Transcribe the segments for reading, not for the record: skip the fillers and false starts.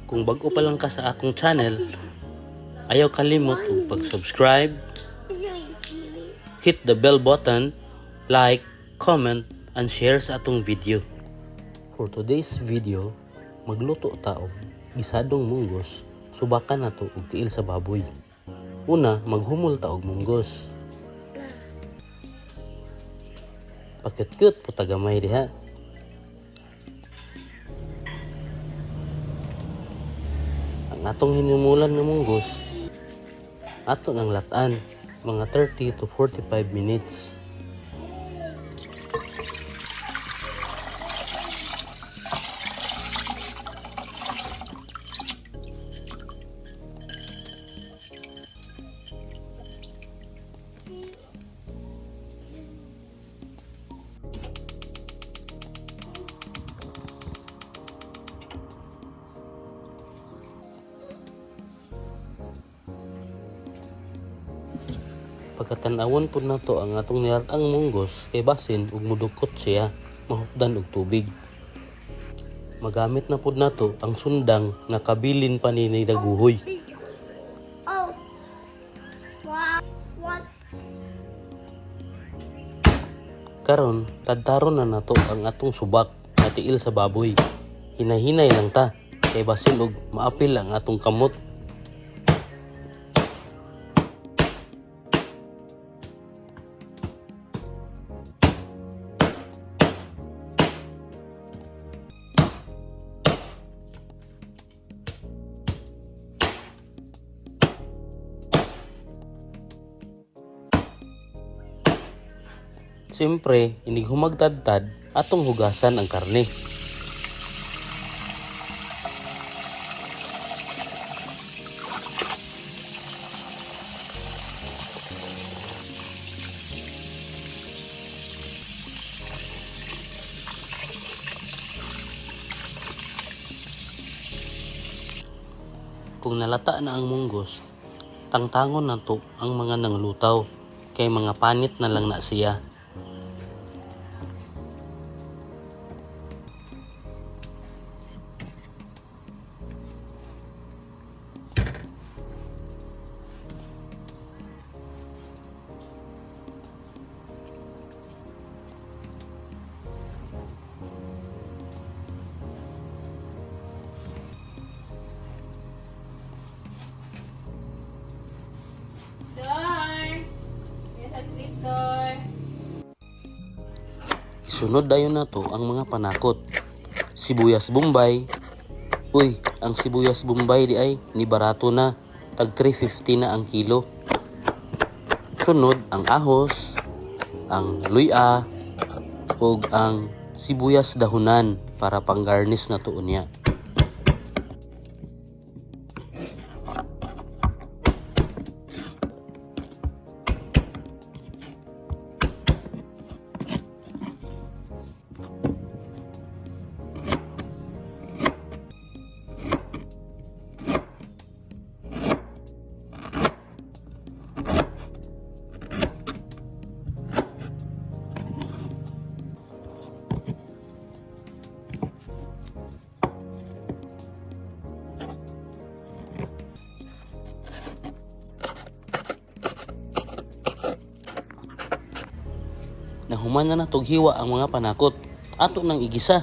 Kung bag-o pa lang ka sa akong channel, ayaw kalimot og pag-subscribe, hit the bell button, like, comment, and share sa atong video. For today's video, magluto ta og gisadong munggos, subakan nato og tiil sa baboy. Una, maghumol ta og munggos. Pakit-cute po tagamay diha. Ang atong hinumulan nga munggos, ato nang latan mga 30 to 45 minutes. Pagkatanawon pud nato ang atong nilatang munggos kay basin ug mudukot siya, mahupdan og tubig. Magamit na pud nato ang sundang nga kabilin pa ni daguhoy. Oh. Wow. What? Karon, tadtaron na nato ang atong subak nga tiil sa baboy. Hinahinay lang ta kay basin og maapil ang atong kamot. Siyempre, inig humagtadtad atong hugasan ang karne. Kung nalata na ang munggos, tangtangon na to ang mga nanglutaw kay mga panit na lang na siya. Door! Yes, I sleep door. Isunod dayon nato ang mga panakot. Sibuyas Bombay. Uy, ang sibuyas Bombay di ay ni barato na. Tag 350 na ang kilo. Sunod ang ahos, ang luya, ug ang sibuyas dahunan para pang-garnish na to unya. Nahuman na natog hiwa ang mga panakot. Ato nang igisa.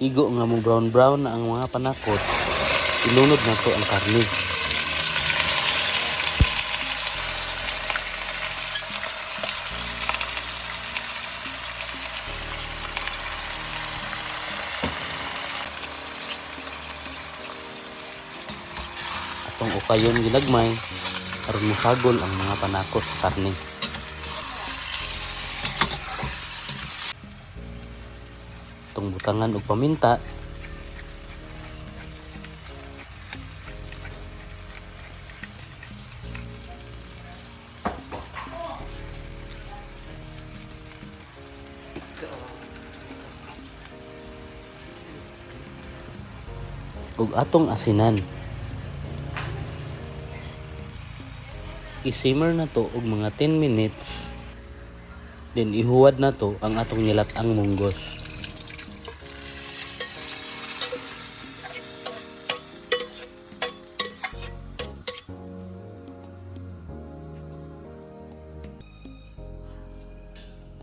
Igo nga mo brown brown na ang mga panakot. Ilunod na to ang karne. Atong ukayon ginagmay aron mosagol ang mga panakot sa karne. Atong butangan og paminta. Ug atong asinan. I-simmer na to og mga 10 minutes. Then ihuwad na to ang atong nilat-ang munggos.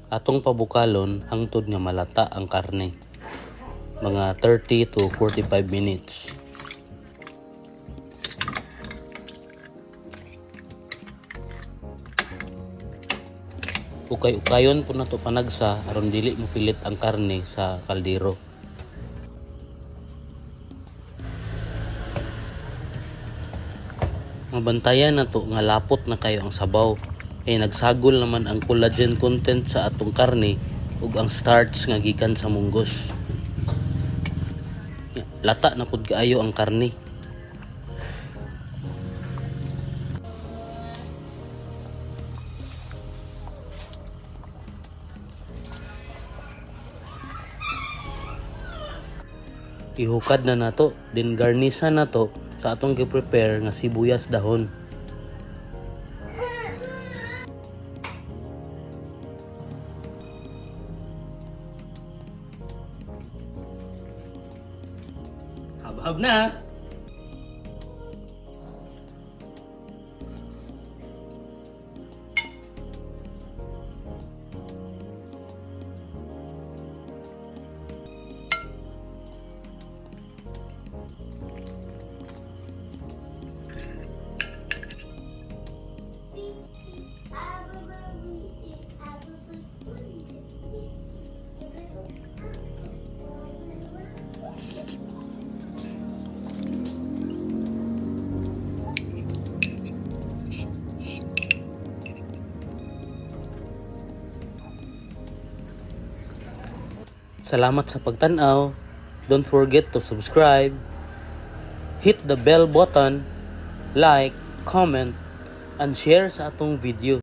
Atong pabukalon hangtod nga malata ang karne. Mga 30 to 45 minutes. Ukay-ukayon po na to panagsa aron dili mopilit ang karne sa kaldero. Mabantayan na to nga lapot na kayo ang sabaw. Kay nagsagol naman ang collagen content sa atong karne ug ang starch nga gikan sa munggos. Lata na pud kaayo ang karne. Ihukad na nato, din garnisan na to sa atong gi-prepare nga sibuyas dahon. Habhab na! Salamat sa pagtan-aw. Don't forget to subscribe, hit the bell button, like, comment, and share sa atong video.